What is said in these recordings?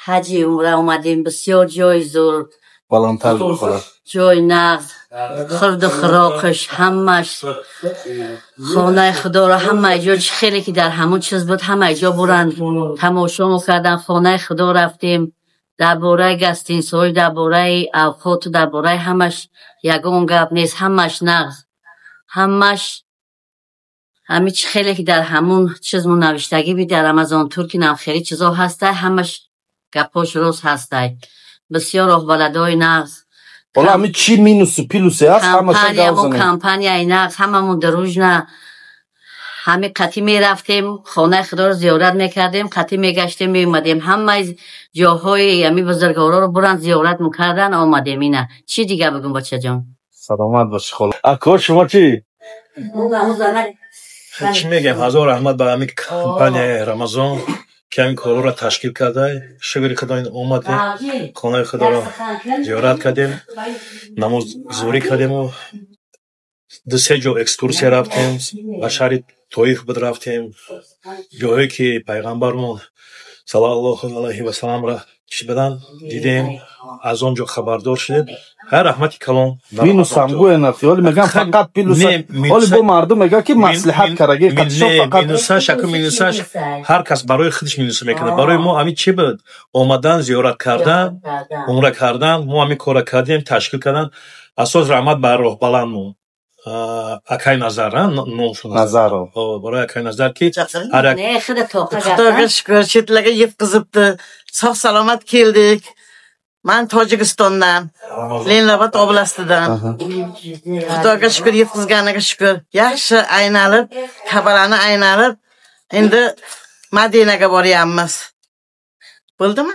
Ҳаҷи умра омадем, бисёр ҷои зур. Баландтар. Ҷои нағз, хӯрду хӯрокаш ҳамаш, хонаи худоро ҳамаи ҷо, чӣ хеле ки дар ҳамон чиз буд, ҳамаи ҷо буранд, тамошо мекардан. Хонаи худо рафтем, дар бораи гостиницаҳои, дар бораи авқоту дар бораи ҳамаш ягон гап нест, ҳамаш нағз, ҳамаш ҳами чӣ хеле ки дар ҳамун чиз навиштагӣ би, дар Рамазон Тур ки нам хеле чизо ҳастай, ҳамаш гапош рост ҳастай. Бисёр роҳбаладои нағз. Ҳола ҳами чӣ минусу плюсе ҳаст, ҳамаша гап Компаниямо занем. Компанияи нағз, ҳамамон дружно ҳами қатӣ мерафтем, хонаи худоро зиёрат мекардем, қатӣ мегаштем, меомадем, ҳамаи ҷоҳои ҳами бузургворро буранд, зиёрат мекардан, омадем. Ина чӣ дига бигум, бачаҷон? Саломат бошӣ, хола. Ако, шумо чӣ? Чӣ мегӯям, ҳазор раҳмат ба ҳамин компанияи Рамазон, ки ҳамин корҳоро ташкил карда. Шукри худо, ин омадем, хонаи худоро зиёрат кардем, намозгузорӣ кардему ду-се ҷо экскурсия рафтем, ба шаҳри Тоиф буд рафтем, ҷоҳое ки пайғамбармон саллаллоҳу алайҳи васалламро чӣ буданд, дидем, аз он ҷо хабардор шудем. Ҳар раҳмати калон. Минусам гӯя нахи, ҳоли мегӯям фақат плюса. Не, ҳоли бо мардум мегӯяд, ки маслиҳат кардаги қатишо не, фақат. Минусаш, аку, минусаш ҳар кас барои худаш минуса мекунад. Барои мо ҳамин чӣ буд? Омадан, зиёрат кардан, умра кардан, мо ҳамин корро кардем, ташкил кардан. Асос раҳмат ба роҳбаландмон акай Назар, номшон. Назаров. Барои акай Назар, ки ҳар як Не, худа тоқа. Xudoga shukur, chetlarga yetkazibdi. Sog' salomat keldik. Man Tojikistondan, Leninobod oblastidan. Xudoga shukur, yetkazganiga shukur. Yaxshi aynalib, Kabalani aynalib, endi Madinaga boryapmiz. Bo'ldimi?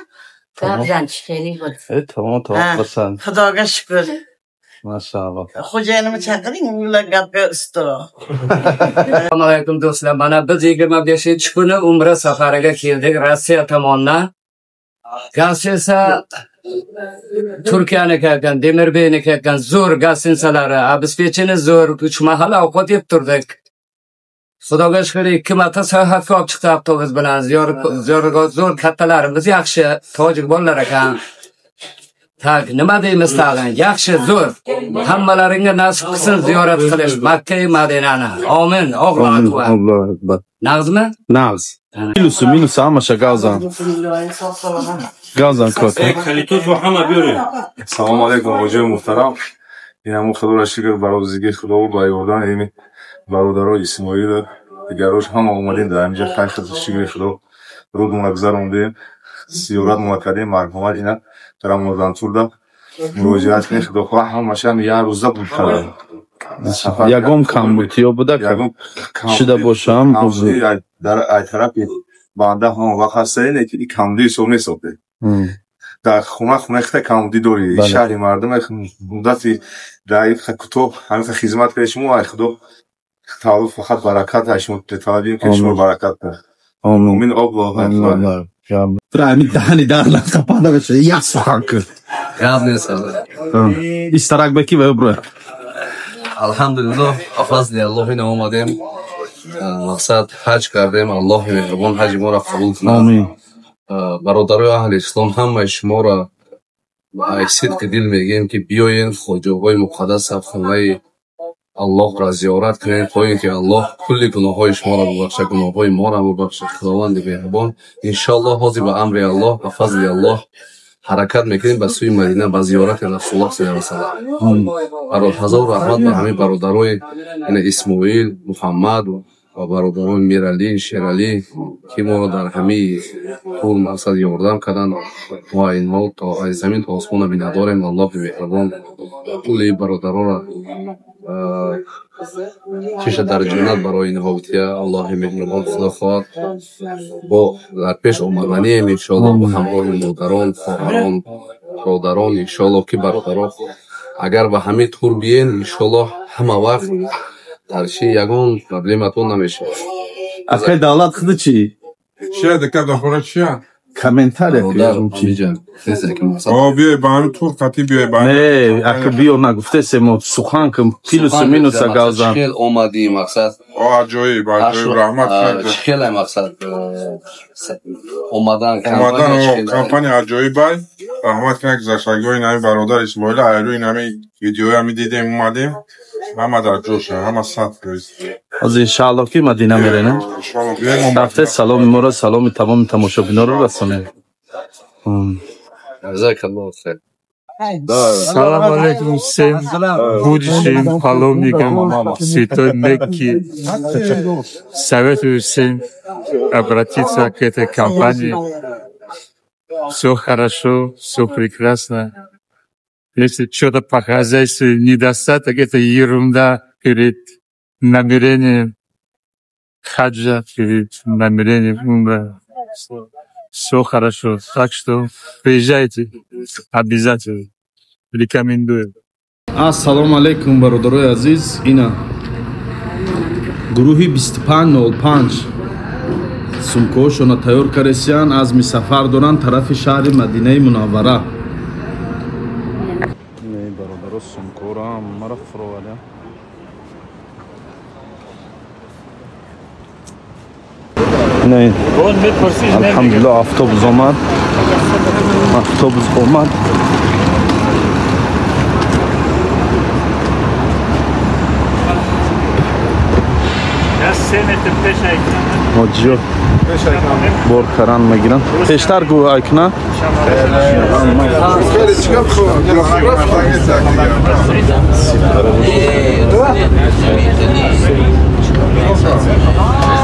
Gapzan хеле буд. Э, тамом, тамом. Ha. Xursand. Xudoga shukur. Mashalloh. Xo'jayinimni chaqiring, ular gapga ustroq. Assalomu alaykum, do'stlar. Mana biz 25-kuni Umra safariga keldik Rossiya tomondan. Гостиница Turkiyaniki ekan, Demirbeyniki ekan, zo'r гостиница lari, обеспечение zo'r, uch mahal ovqat yeb turdik. Xudoga shukur, ikki marta sayohatga olib chiqdi avtobus bilan. Ziyorat, ziyoratgoh zo'r, kattalarimiz yaxshi, tojik bolalar ekan. Так, nima deymiz tag'in? Yaxshi, zo'r. Hammalaringga nasib qilsin ziyorat qilish Makka va Madinani. Amin. Allohu akbar. Allohu akbar. Nag'zmi? Nag'z. Плюсу, минусу ҳамаша гап зан. Sog' salomat. Гап зан, кока. Салому алейкум, ҳоҷаи муҳтарам. Ин ҳамун, худоро шукр, ба розигии худо, ба ёрдам ини бародаро Исмоилу дигарош ҳама омадем дар ҳаминҷа. Хайр, шукри худо, рӯзмона гузарондем, зиёратмона кардем. Марҳамат, ина Рамазон Турда муроҷиат кунед. Худо хоҳ, ҳамашам як рӯза буд кардем. Ягон камбудиё буда? Ягон шида бошам. Камбудӣ дар ай тарафи банда ҳамон вақт ҳастае, не ки камбудӣ ҳисоб несохте. Дар хона, хонаи хита камбудӣ дорӣ. Шаҳри мардум муддати дар кӯтоҳ ҳамин хизмат кардед шумо. Ай худо таоло фақат баракат ай шумо талабим, ки шумо баракат. Омин, Аллоҳу акбар. Ҳамин даҳани дар қапанда беша, як сухан кун. Гап нест. Истарак беки ва бро. Алҳамдулиллоҳ, фазли Аллоҳ, ина омадем. Мақсад ҳаҷ кардем. Аллоҳи меҳрубон ҳаҷи моро қабул кунад. Омин. Бародарои аҳли ислом, ҳамаи шуморо ба сидқи дил мегӯем, ки биёен, хоҷаҳои муқаддаса, хонаи Аллоҳро зиёрат кунем, то ин ки Аллоҳ кулли гуноҳҳои шуморо бубахшад, гуноҳҳои моро бубахшад Худованди меҳрубон. Иншоаллоҳ, ҳозир ба амри Аллоҳ, ба фазли Аллоҳ ҳаракат мекунем ба сӯи Мадина, ба зиёрати Расулуллоҳ саллаллоҳу алайҳи васаллам. Ҳазор раҳмат ба ҳамин бародарои ина Исмоил, Муҳаммад ва бародарои Миралӣ, Шералӣ, ки моро дар ҳамаи тӯл мақсад ёрдам карданд. Мо инҳо то аз замин то осмона миннатдорем. Аллоҳи меҳрубон кулли бародароро чиша дар ҷаннат барои инҳо бутия Аллоҳи меҳрубон. Худо хоҳад, бо дар пеш омаданием, иншоаллоҳ, бо ҳамроҳи модарон, хоҳарон, бародарон. Иншоаллоҳ, ки бародарон, агар ба ҳамин тур биен, иншоаллоҳ, ҳама вақт дар чи ягон проблематон намешавад. Акай Давлат, худи чӣ? Чия, дика, дахора чия? Комментария. Биёй ба ҳамин тур қатӣ биёй ба. Не, ака биё нагуфтесе мо сухан кун, плюсу минуса гавзан. Хел омадӣ мақсад. Аҷоиб, аҷоиб, раҳмат. Хеле мақсад омадан. Омадан компания аҷоибай. Раҳмат кунак гузаштагиҳои нами бародар Исмоила айрӯи нами видеои ҳами дидем омадем. Ҳама дар ҷоша, ҳама 100%. Ҳозир иншааллоҳ ки Мадина мерена. Рафте саломи моро, саломи тамоми тамошобиноро расонем. Салам алейкум всем будущим паломникам Святой Мекки. Советую всем обратиться к этой компании. Все хорошо, все прекрасно. Если что-то по хозяйству недостаток, это ерунда перед намерением хаджа, перед намерением умра. Все хорошо. Так что приезжайте обязательно. Рекомендую. Ассалому алейкум, бародарои азиз. Ина гурӯҳи 2505 сумкаҳошонро тайёр кардесиян, азми сафар доранд тарафи шаҳри Мадинаи Мунаввара. Не, бародаро, сумкаҳоро ҳамаро фуроварям. Не, алҳамдулиллоҳ, автобус омад, автобус омад. Ҳоҷиё бор каран мегиранд. Пештар гӯ айкна.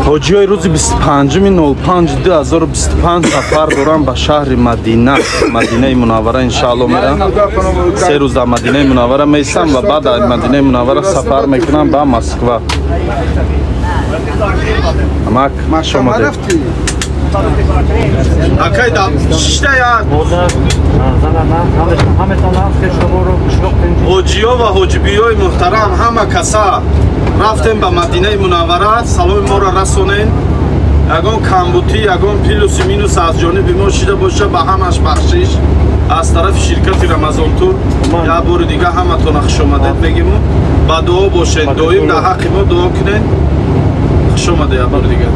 Ҳоҷиёи рӯзи 25.05.2025 сафар доранд ба шаҳри Мадина, Мадинаи Мунаввара иншаалло меранд. 3 рӯз дар Мадинаи Мунаввара меистанд ва баъд аз Мадинаи Мунаввара сафар мекунанд ба Москва. Амак, хуш омадед. Акай да шишта я. Ҳоҷиё ва ҳоҷибиёи муҳтарам, ҳама каса рафтем ба Мадинаи Мунаввара, саломи моро расонен. Ягон камбутӣ, ягон плюси минус аз ҷониби мо шида боша, ба ҳамаш бахшиш. Аз тарафи ширкати Рамазон Тур як бори дига ҳаматона хуш омадед мегиму. Ба дуо бошед, доим дар ҳаққи мо дуо кунед. Хуш омадед як бори дига.